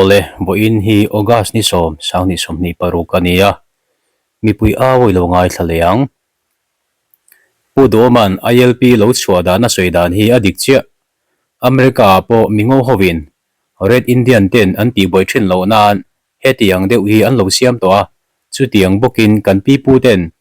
Awle, vawiin hi August ni sawm, sanghnih 26 a ni a, mipui au i lo ngaithla leh ang. Pu Duhawma'n ILP lo chhuah dan a sawi dan hi a dik chiah. America ah pawh mingo hovin Red Indian ten an tihbuai thin loh nan hetiang deuh hi an lo siam tawh a, chutiang bawkin kan pipu ten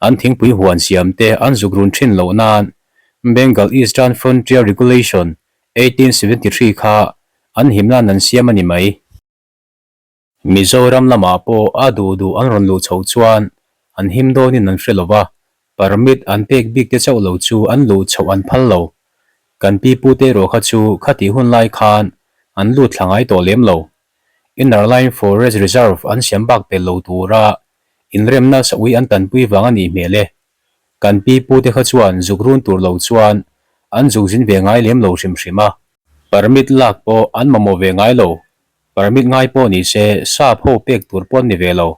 an thingpui huan siam te an zuk run thin loh nan Bengal Eastern Frontier Regulation 1873 kha an him nan an siam a ni mai. Mizoram lamah pawh a duh duh an rawn luh chhoh chuan an him dawnin an hre lo va, permit an pek bik te chauh lo chu an luh chhoh an phal lo. Kan pi pute erawh kha chu khatih hun lai khan an lut thla ngai tawh lem lo. Inner Line Forest Reserve an siam bak pel lo tura inremna saui an tanpui vang a nih hmel e. Kan pi pute kha chuan zuk run tur lo chuan an zuk zin ve ngai lem lo hrim hrim a. Permit lak pawh an mamawh ve ngai lo. Permit ngai pawh ni se sap ho pek tur pawh an ni ve lo.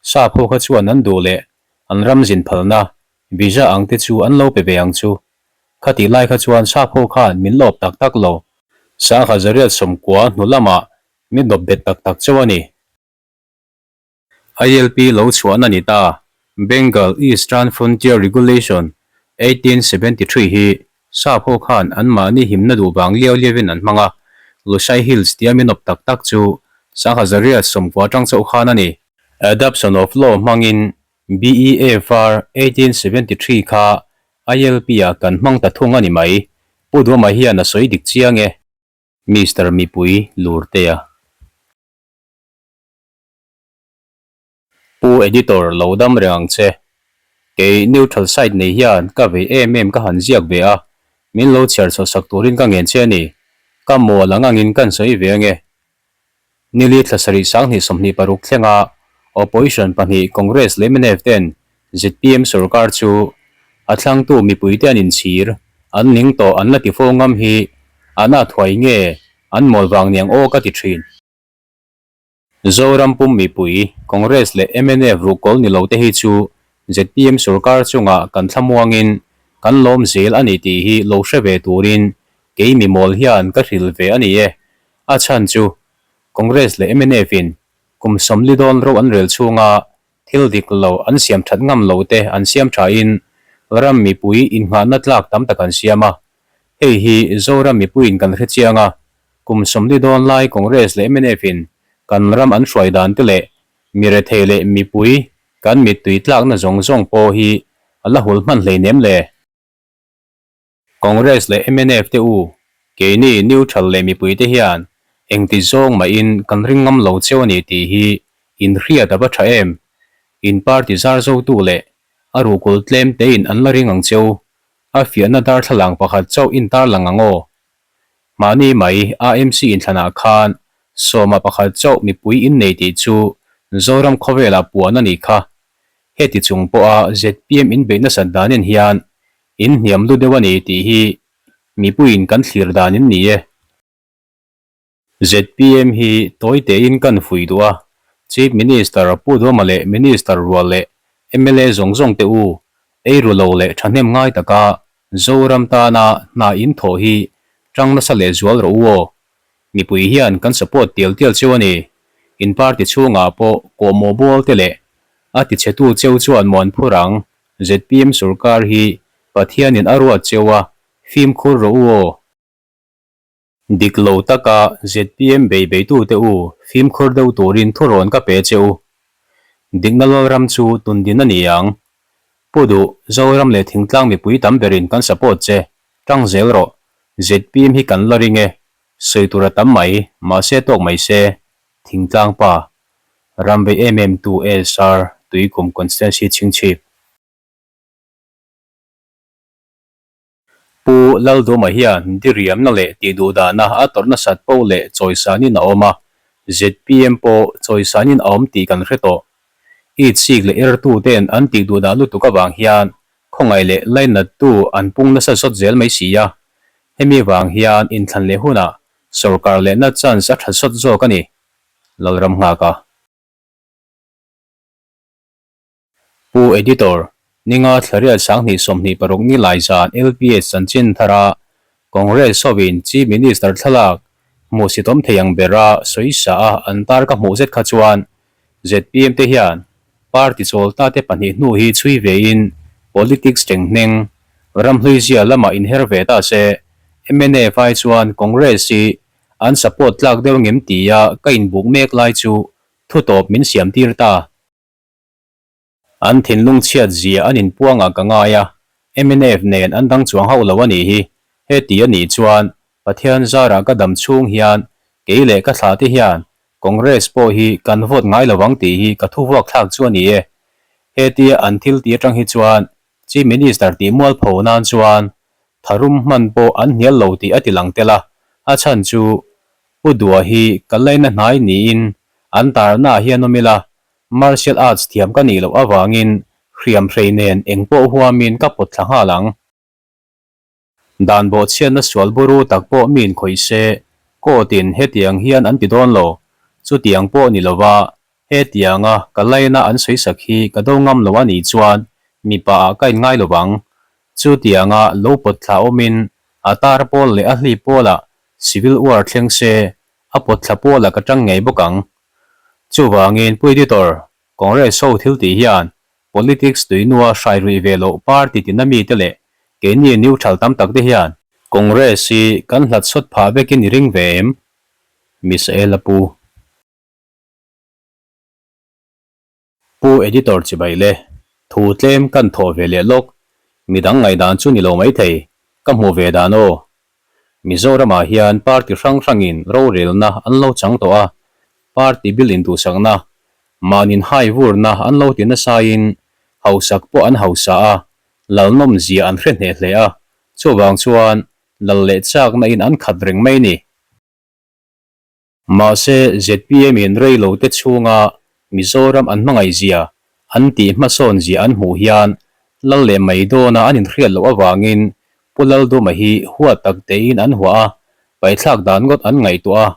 Sap ho kha chuan an duh leh an ram zin phalna, visa ang te chu an lo pe ve ang chu. Khatih lai kha chuan sap ho khan min lawp tak tak lo. Sangha zariat sawmkua hnu lamah min dawp bet tak tak chauh a ni. ILP lo chhuahna ni ta, Bengal Eastern Frontier Regulation, 1873 hi sap ho khan anmahni himna duh vang liau liauin an hmang a, Lushai Hills tia min awp tak tak chu sangha zariat 90 atang chauh khan a ni. Adoption of Law hmangin BEFR 1873 kha ILP ah kan hmang ta thung a ni mai. Pu Duhama hian a sawi dik chiang e. Mister Mipui Lurtea. Pu Editor lo dam reng ang che. Kei neutral side nei hian ka vei em em ka han ziak ve a, min lo chhiar chhuah sak turin ka ngen che a ni. Ka mawl ang angin kan sawi ve ange. Nili thla sarih 2026 thlenga opposition pahnih Congress leh mnf ten zpm sorkar chu a thlangtu mipuite an inchhir, an ning tawh an la ti fo ngam hi an a thuai nge an mawl vang niang aw ka ti thin. Zoram pum mipui, Congress leh mnf ruhkawl ni lo te hi chu zpm sorkar chungah kan thlamuangin kan lawm zel a ni tih hi lo hre ve turin kei mi mawl hian ka hrilh ve a ni e. A chhan chu Congress leh mnf in kum 40 dawn ro an rel chhunga thil dik lo an siam that ngam lo te an siam tha in ram mipui innghahna tlak tam tak an siam a. Hei hi Zoram mipuiin kan hre chiang a, kum 40 dawn lai Congress leh mnf in kan ram an hruai dan te leh mi rethei leh mipui kan mittui tlakna zawng zawng pawh hi a la hul hman hleinem le. Congress leh mnf te u, keini neutral leh mipui te hian engti zawng mahin kan ring ngam lo cheu a ni tih hi in hriat a va tha em? In party zar zotu leh a ruhkul tlem tein an la ring ang cheu. A fiahna darthlalang pakhat chauh in tarlang ang aw. Mahni mai AMC inthlanah khan sawma pakhat chauh mipui innei tih chu Zoram khawvelah puan a nih kha. Heti chung pawha zpm inbeih nasat danin hian in hniam lu deuh a ni tih hi mipuiin kan thlir dan in ni e. Zpm hi tawi tein kan fuih duh a, Chief Minister Pu Duhama leh Minister rual leh mla zawng zawng te u, ei ru lo leh thahnem ngai taka Zoram tana hna in thawh hi tang nasa leh zual rawh u aw. Mipui hian kan support tial tial cheu a ni. In party chhungah pawh kawhmawh bawl te leh a tichhetu cheu chuan muan phur ang. Zpm sorkar hi Pathianin a ruat cheu a, fimkhur rawh u aw. Dik lo taka zpm bei beitute u fimkhur deuh turin thurawn ka pe che u. Dikna Lalram chu tundin a ni ang. Pu Duh, Zoram leh Thingtlang mipui tam berin kan support che, tang zel rawh. Zpm hi kan la ring e. Sawi tur a tam mai, mahse tawk mai se. Thingtlang pa. Ram vei em em tu ASR Tuikum Constituency chhingchhip. Pu Lalduma hian diriamna leh tihduhdahna a tawrh nasat poh leh chawisanin a awm a, zpm pawh chawisanin a awm tih kan hre tawh. Itsik leh ertute'n an tihduhdah lutuk avang hian khawngaih leh lainattu an pung nasa zawt zel mai si a, hemi vang hian inthlan leh hunah sorkar lehna chance a tha sawt zawk a ni, Lalramnghaka. Pu Editor, Ninga Thlariat 2026 ni lai zan LPS chanchin thara Congress hovin Chief Minister thlalak Hmuhsitawm thei ang bera sawisa a an tar ka hmuh zet kha chuan zpm te hian party chawl ta te pahnih hnu hi chhui ve in politics tenghneng ramhlui zia lamah inher ve ta se mnf ai chuan Congress hi an support tlak deuh ngem tia ka inbuk mek lai chu thutawp min siam tir ta. An thinlung chhiat zia an inpuang ah ka ngai a, mnf nen an dang chuang hauh lo a nih hi. Heti a nih chuan Pathian zarah ka dam chhung hian kei leh ka thlah te hian Congress pawh hi kan vote ngai lo ang tih hi ka thuvuak thlak chu a ni e. Hetia an thil tih atang hi chuan Chief Minister tih mualpho nan chuan tharum hman pawh an hnial lo tih a ti lang tel a, a chhan chu Pu Dua hi ka laina hnai niin an tarna ah hian awm ila Martial arts thiam ka nih loh avangin hriam hrei nen eng pawh huamin ka pawt thla nghal ang. Dan bawhchhiatna sual buru tak pawh mi inkhawih se, court-in hetiang hian an ti dawn lo. Chutiang pawh ni lova, hetianga ka laina an sawisak hi ka do ngam lo a nih chuan mipa ah ka inngai lo vang. Chutianga lo pawt thla awmin a tar pawl leh a hlip pawlah civil war thleng se, a pawt thla pawlah ka tang ngei bawk ang. Chuvangin Pu Editor, Congress ho thil tih hian politics tuinua hrai ruih ve loh party tina mite leh keini neutral tam tak te hian Congress hi kan hlat sawt phah vekin i ring ve em? Misael a pu. Pu Editor chibai le, thu tlem kan thawh ve leh lawk, midang ngaihdan chu ni lo maithei, ka hmuh ve dan aw. Mizoramah hian party hrang hrangin rorelna an lo chang tawh a, party bil induhsakna, mahnin hai vurna an lo ti nasaiin hausak pawh an hausa a, lalnawm zia an hre hneh hle a, chuvang chuan lal leh chakna in an khat reng mai ni. Mahse, zpm in rei lo te chhunga Mizoram an hmangaih zia, an tih hmasawn zia an hmuh hian lal leh mai dawna an inhriat loh avangin Pu Lalduma hi huat tak tein an huah a, paithlak dan ngawt an ngaihtuah a.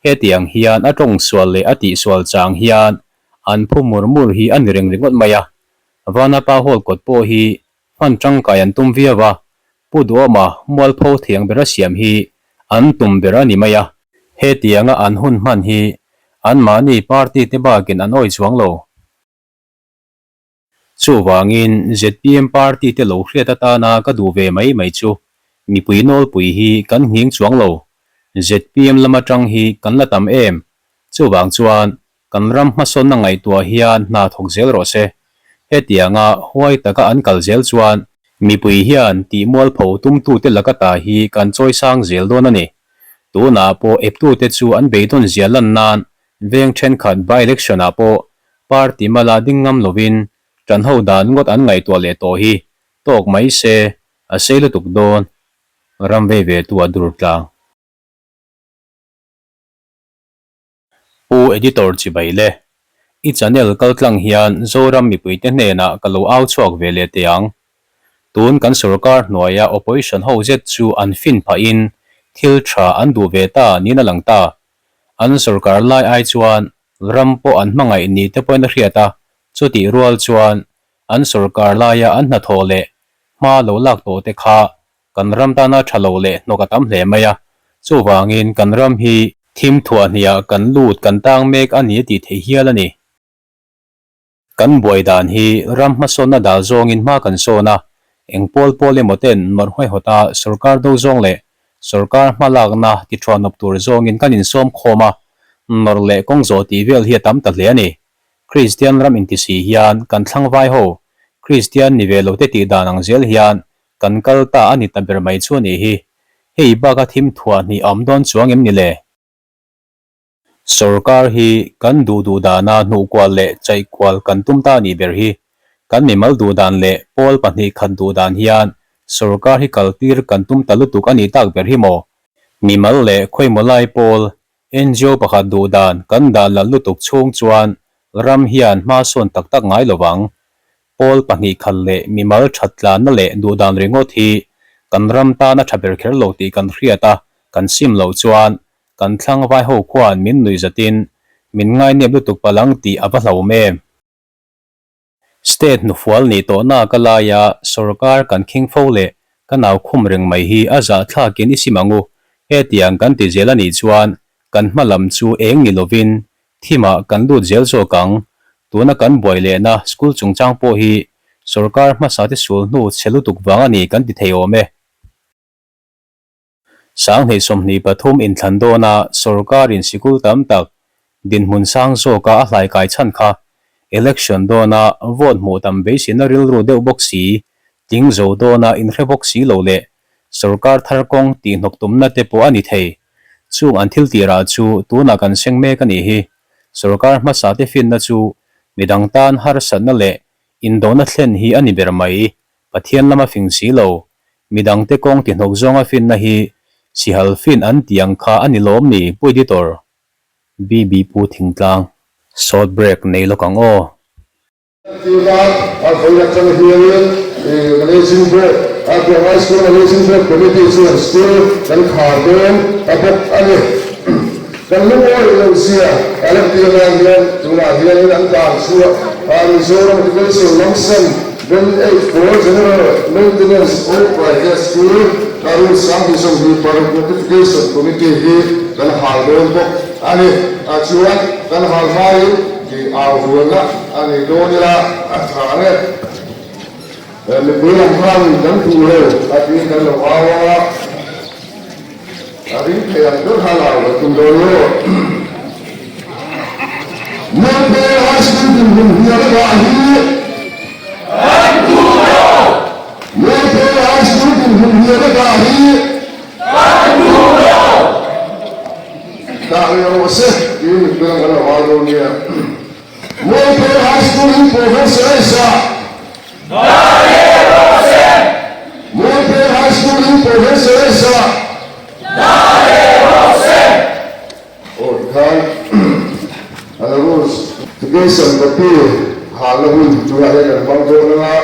Hetiang hian a tawng sual leh a tihsual chang hian an phu mur mur hi a ni reng ringawt mai a. Vanapa Hall kawt pawh hi Hman tangkai an tum viau a, Pu Duhawma mualpho thiang bera siam hi an tum ber a ni mai a. Hetianga an hun hman hi anmahni party te bakin an awi chuang lo. Chuvangin zpm party te lo hriat atana ka duh ve mai mai chu mipui nawlpui hi kan nghing chuang lo. Zpm lam atang hi kan la tam em? Chuvang chuan Kan ram hmasawnna ngaihtuah hian hna thawk zel rawh se. Hetianga huai taka an kal zel chuan mipui hian tih mualpho tumtute laka ta hi kan chawi sang zel dawn a ni. Tunah pawh eptute chu an beidawn zia lan nan veng thenkhat by-election ah pawh party mala ding ngam lovin tanho dan ngawt an ngaihtuah leh tawh hi tawk mai se a sei lutuk dawn. Ram vei ve tu a dur tlang. Pu Editor chibai le. I channel kaltlang hian Zoram mipuite hnenah ka lo au chhuak ve leh teh ang. Tun kan sorkar hnuaia opposition ho zet chu an fin phahin thil tha an duh ve ta niin a lang ta. An sorkar lai ai chuan ram pawh an hmangaih ni te pawhin a hriat a, chutih rual chuan an sorkar laia an hnathawh leh hma lo lak tawh te kha Kan ram tana tha lo leh hnawk a tam hle mai a, chuvangin kan ram hi thim thuah hniah kan lut kan tang mek a ni a tih theih hial a ni. Kan buai dan hi ram hmasawnna dal zawngin hma kan sawn a, eng pawl pawl emaw ten nawrh hawihawta sorkar do zawng leh sorkar hma lakna ti thuanawp tur zawngin kan insawm khawm a, nawrh leh kawng zawh tih vel hi a tam ta hle a ni. Kristian ram intisi hian kan thlang vai ho, Kristian ni ve lo te tih dan ang zel hian Kan kal ta a ni ta ber mai chu a nih hi. Hei baka thim thuah hnih a awm dawn chuang em ni le? Sorkar hi kan duh duh dana hnuh kual leh chaih kual kan tum ta a nih ber hi. Kan mimal duh dan leh pawl pahnih khat duh dan hian sorkar hi kal tir kan tum ta lutuk a nih tak ber hi maw? Mimal leh khawimaw lai pawl ngo pakhat duh dan kan dah lal lutuk chhung chuan ram hian hma sawn tak tak ngai lo vang. Pawl pahnih khat leh mimal that tlanna leh duh dan ringawt hi kan ram tan a tha ber kher lo tih kan hriat a, kan sim loh chuan kan thlang vai ho khuan min nuih zatin min ngainep lutuk palh ang tih a va hlauhawm em? State hnufual nih tawh nak a laia sorkar kan khing fo leh ka nau khum reng mai hi a zahthlakin i sim ang u. Hetiang kan ti zel a nih chuan Kan hma lam chu eng ni lovin thimah kan lut zel zawk ang. Tuna kan buai lehna school chungchang pawh hi sorkar hmasa te sul hnu chhe lutuk vang a ni kan ti thei awm e. 2023 inthlan dawna sorkarin sikul tam tak dinhmun sang zawka a hlaikai chhan kha election dawna vote hmuh tam beiseina rilru deuh bawk si, tling zo dawna inhre bawk si lo leh sorkar thar kawng tihhnawk tumna te pawh a ni thei. Chung an thil tirah chu tunah kan seng mek a nih hi. Sorkar hmasa te finna chu midang tan harsatna leh indona thlen hi a ni ber mai. Pathian lama fing si lo, midangte kawng tihnawk zawnga finna hi sihal fin an tih ang kha a ni lawm ni, Pu Editor? BB Pu Thingtlang. Short break nei lawk ang aw. Tiva a vawi atang hianin Managing Board a Guwahati School Managing Board Committee chuan school kan khar dawn ta bawk a ni. Kan lungawi loh zia a lantir nan hian tunah hianin an dan chhuah a Mizoram Education Lamsam Band Aid for General Maintenance of Private School a rule 2026 Notification Committee hi kan hal dawn bawk a ni. Chuan kan hal hmain tih au rualna a nei dawn ila a tha ang e. Mipui lam khanin kan duh lo a tiin kan lo au a. A ring thei ang ber khan au kan tum dawn lo. Mualphe High School dinhmun hnial a dah hi Kan duh lo! Mualphe High School dinhmun hnial a dah hi Kan duh lo! Dah leh rawh se tiin mipui lam kan lo au dawn nia. Mualphe High School hi Professor Aisa Mualphe High School hi Professor Aisa Aw tikhan an rules Education copy halna hun tunah hian kan hmang dawn anga.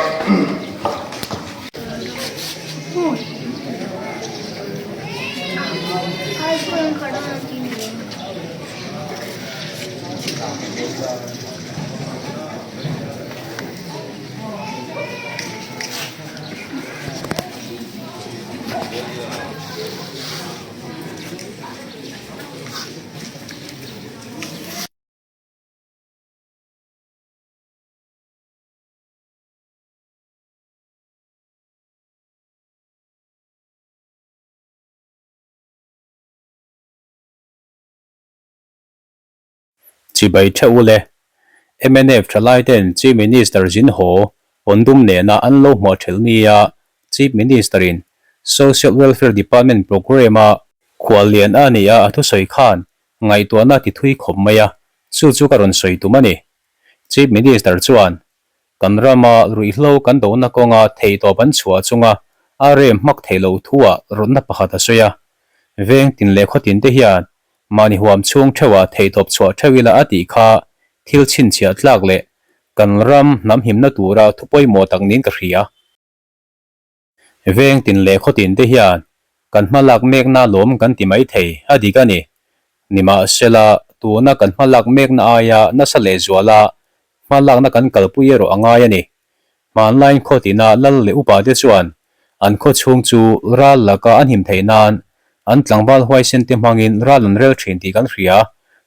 Chibai theuh u le. Mnf thalai ten Chief Minister zin haw pawndum nena an lo hmuah thelh nia Chief Minister in Social Welfare Department programme a khuallian a nia a thusawi khan ngaihtuahna ti thui khawp mai a, chu chu ka rawn sawi tum a ni. Chief Minister chuan Kan rama ruihhlo kan dohna kawnga theihtawp an chhuah chunga a rem hmak theih loh thuah rawtna pakhat a sawi a. Veng tin leh khaw tin te hian mahni huam chhung theuhah theihtawp chhuah theuh ila a tih kha thil chhinchhiah tlak leh kan ram hnam himna tura thu pawimawh tak niin ka hria. Veng tin leh khaw tin te hian kan hma lak mekna lawm kan ti mai thei a dik a ni. Nimahsela, tuna kan hma lak mekna aia nasa lehzuala hma lakna kan kalpui erawh a ngai a ni. Hmanlaiin khaw tina lal leh upa te chuan an khaw chhung chu ral laka an him theih nan an tlangval huaisen te hmangin ral an rel thin tih kan hria.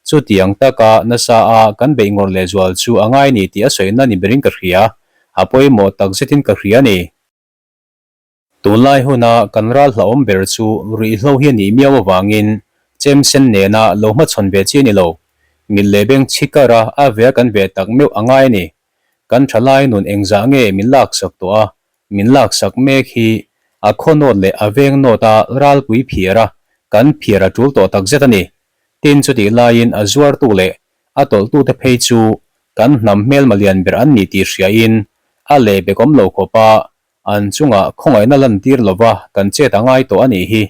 Chutiang taka nasa a kan beih ngawrh lehzual chu a ngai ni tih a sawina ni berin ka hria. A pawimawh takzetin ka hria a ni. Tunlai huna kan ral hlauhawm ber chu ruihhlo hi a nih miau avangin chem sen nena lo hmachhawn ve chi a ni lo. Mit leh beng chhi kar a a ve a kan ve tak meuh a ngai a ni. Kan thalai nun engzah nge min laksak tawh a, min laksak mek hi a khaw nawt leh a veng nawt a ralpui phiar a, kan phiar a tul tawh takzet a ni. Tin chutih laiin a zuartu leh a tawlhtute phei chu kan hnam hmelma lian ber an ni tih hriain a lehbek awm lo khawp a, An chungah khawngaihna lantir lova kan chet a ngai tawh a nih hi.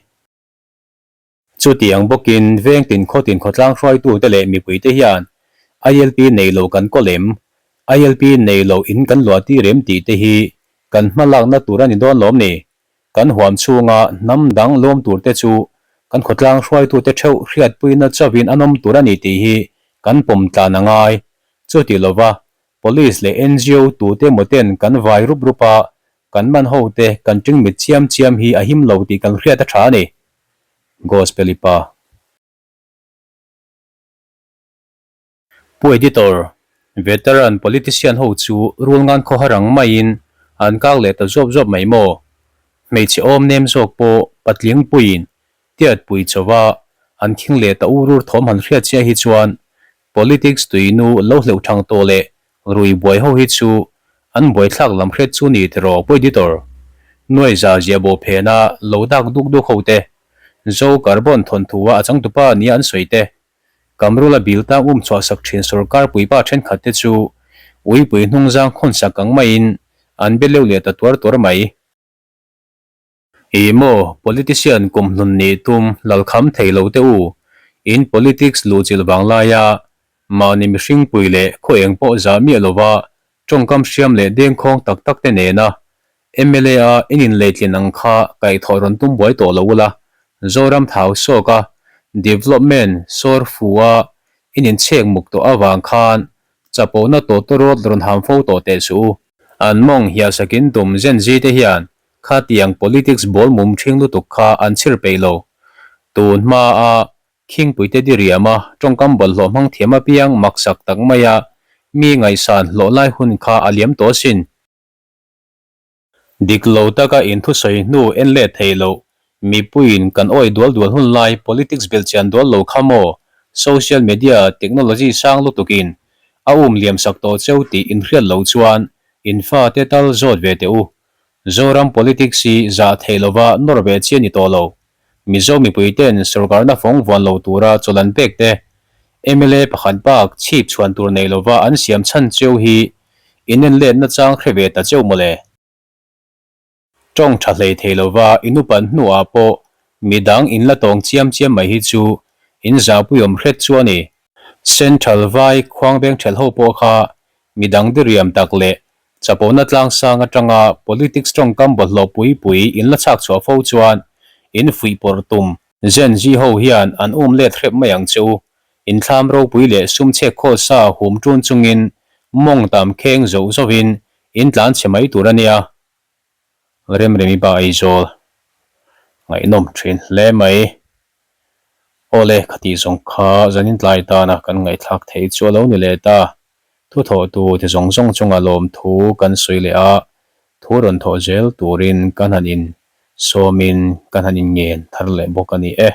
Chutiang bawkin veng tin khaw tin khawtlang hruaitute leh mipuite hian ILP nei lo kan kawl em? ILP nei lo in kan luah tir em tih te hi kan hma lakna tur a ni dawn lawm ni? Kan huam chhunga hnam dang lawm turte chu kan khawtlang hruaitute theuh hriatpuina chauhin an awm tur a ni tih hi kan pawm tlan a ngai. Chuti lova Police leh ngo tute emaw ten kan vai rup rup a, kan man ho te kan ṭing mit chiam chiam hi a him lo tih kan hriat a ṭha a ni. Gospel-i pa. Pu Editor, Veteran politician ho chu rulngan khawhar ang maiin an kak leh ta zuap zuap mai maw? Hmeichhe awm nem zawk pawh patling puiin tiat pui chauha an khing leh ta ur ur thawm han hriat chiah hi chuan politics tuinu lo hleuh thang tawh leh rui buai ho hi chu an buaithlak lam hriat chu ni tiraw Pu Editor? Nuai za zia bawh phena lo dak duk duk ho te, Zo Carbon thawnthu-a a changtupa nia an sawi te, Kamrula bil tang um chhuah sak thin sorkar puipa thenkhat te chu uipui hnungzang khawn sak ang maiin an be leuh leh ta tuar tuar mai. Ih maw, politician kum hlun nih tum lalkham thei lo te u, in politics luhchilh vang laia mahni mihring pui leh khaw eng pawh zah miah lova tawngkam hriam leh dengkhawng tak tak te nena mla a in inleitlin ang kha kaihthawh rawn tum buai tawh lo ula, Zoram thau sawk a development sawr fu a in inchhek muk tawh avang khan chapona tawtawrawt rawn ham fo tawh teh suh u. An mawng hiahsakin tum Gen Z te hian Khatiang politics ball mum ṭhing lutuk kha an chhir peih lo. Tun hma a khingpuite diriam a ṭawngkam bawlhhlawh hmang thiam apiang maksak tak mai a mi ngaihsan hlawh lai hun kha a liam tawh asin. Dik lo taka inthusawi hnu en let thei loh, mipuiin kan awi dual dual hun lai politics belhchian dual lo kha maw social media technology sang lutukin a um liam sak tawh cheu tih inhriat loh chuan in fate tal zawt ve teh u. Zoram politics hi zah theih lova nawr ve chi a ni tawh lo. Mizo mipui ten sorkarna fawng vuan lo tura chawlh an pek te, mla pakhat bak chhip chhuan tur nei lova an siam chhan cheu hi inen letna chang hre ve ta cheu mawle. Tawng tha hlei thei lova in upan hnuah pawh midang in la tawng chiam chiam mai hi chu in zahpuiawm hret chu a ni. Central vai khuangbeng thelh ho pawh kha midang diriam tak leh Chapona tlangsang atanga politics tawngkam bawlhhlawh pui pui in la chhak chhuah fo chuan in fuih pawrh tum Gen Z ho hian an um let hrep mai ang che u. Inthlam ropui leh sum chhek khawl sa hum tun chungin mawng tam kheng zoh zohin in tlan chhe mai tur a nia. Remremi ba Aizawl ngaihnawm thin hle mai. Awle, khatih zawng kha zanin tlai tana kan ngaihthlak theih chu a lo ni leh ta. Thu thawhtu ti zawng zawng chunga lawmthu kan sawi leh a, thu rawn thawh zel turin kan han in sawmin kan han in ngen thar leh bawk a ni e.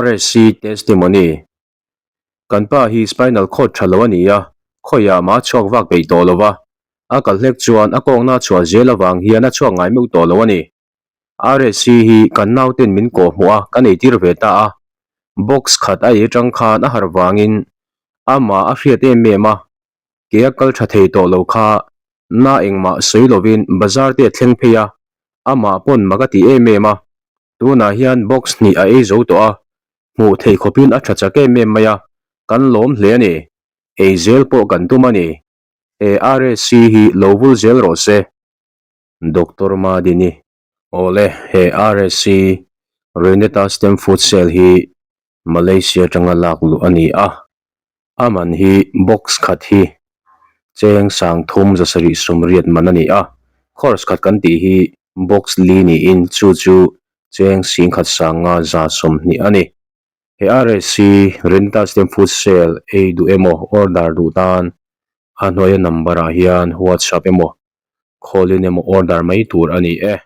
RSC Testimony Kan pa hi spinal cord tha lo a ni a, khawiah mah a chhuak vak peih tawh lo va, a kal hlek chuan a kawngna a chhuah zel avang hian a chhuak ngai meuh tawh lo a ni. RSC hi kan nauten min kawh hmuh a, kan eitir ve ta a. Box khat a ei atang khan a harh vangin amah a hriat em em a, ke a kal tha thei tawh lo kha na engmah sawi lovin bazar te a thleng phei a, amah pawn mak a ti em em a. Tunah hian box hnih a ei zo tawh a, hmuh theih khawpin a tha chak em em mai a, kan lawm hle a ni. Ei zel pawh kan tum a ni. He RSC hi lo vul zel rawh se. Doctor Madini, Awle, he RSC, Reneta Stem Food Cell hi Malaysia atanga lak luh a ni a, a man hi box khat hi cheng sang thum zasarih sawmriat man a ni a, course khat kan tih hi box li niin chu chu cheng singkhat sanga za 20 a ni. He RSC, Reneta Stem Food Cell ei duh emaw order duh tan a hnuaia number ah hian WhatsApp emaw call in emaw order mai tur a ni e.